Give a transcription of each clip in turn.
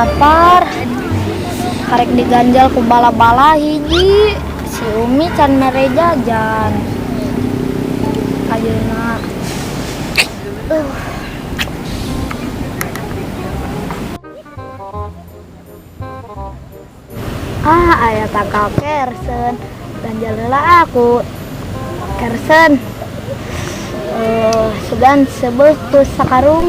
Lapar. Karek diganjal ku bala-bala hiji. Si Umi can mere jajan. Ayeuna. Ah, aya tangkal kersen. Ganjal heula aku. Kersen. Sugan seubeuh ku sakarung.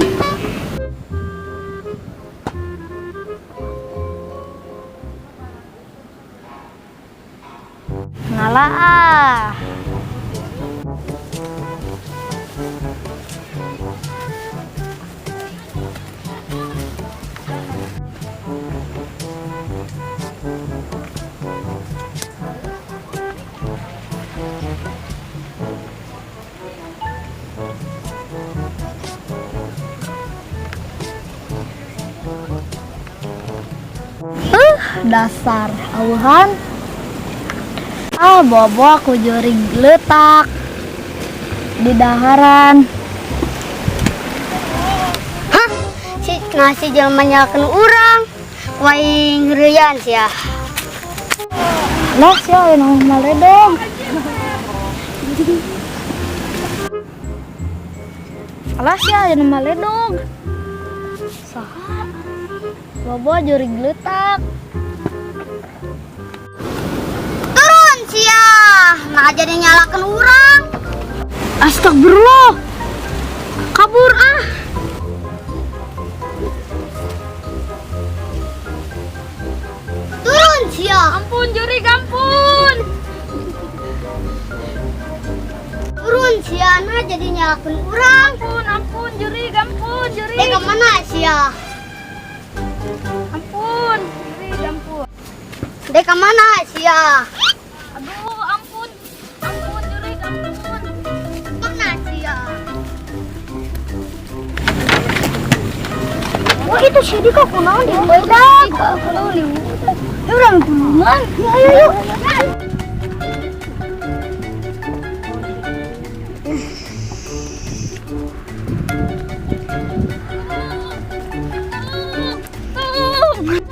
Ngala ah. Dasar awuhan. Ah, bobo aku jurig letak di daharan. Hah? Si ngasih jelema nyalakeun urang. Waing heureuyan sia. Lah, sia aya nu maledog. Alah, sia aya nu maledog. Saha? Bobo jurig letak. Turun sia. Nah jadi nyalakeun urang. Astagfirullah. Kabur ah. Turun sia. Ampun jurig, ampun. Turun sia, nah jadi nyalakeun urang. Ampun, ampun jurig, ampun jurig. Ke mana sia? Ampun, jurig, ampun. Dek ke mana sia? Aduh, ampun. Ampun jurig, ampun. Mana sia? Wah, itu si Dika kunaon di budak. Kunaon di budak. Ya urang tulungan. Ya, ayo yuk.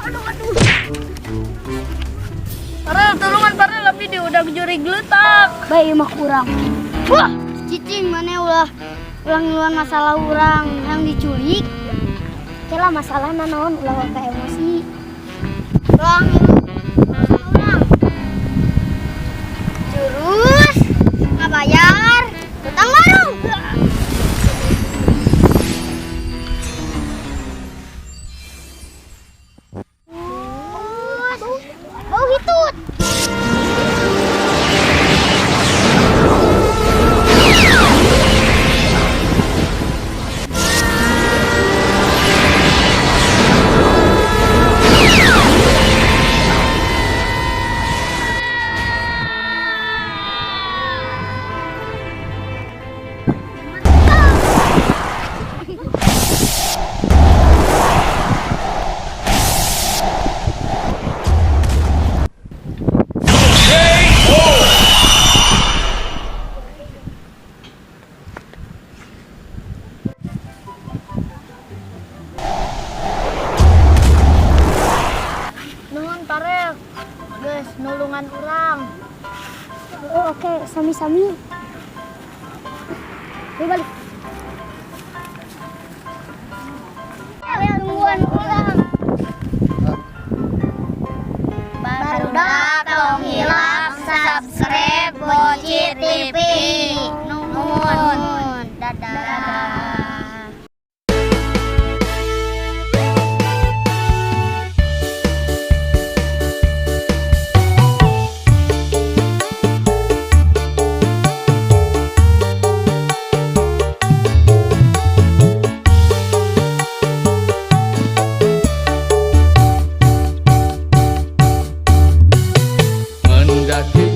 Aduh, aduh. Parel, tulungan parel, tapi di udah jurig letak. Baik mah kurang. Wah, cicing mana ulah ulah ngiluan masalah urang yang diculik. Kela masalah naon ulah ka emosi. Ulah ngilu urang. Jurus ngabayar utang warung. Terus bau hitut. Nuhun parel. Geus nulungan urang. Oh, oke, sami-sami. Ayo balik. Tungguan urang. Barudak tong hilap subscribe Bocil TV. Nuhun. Dadah. Mendaki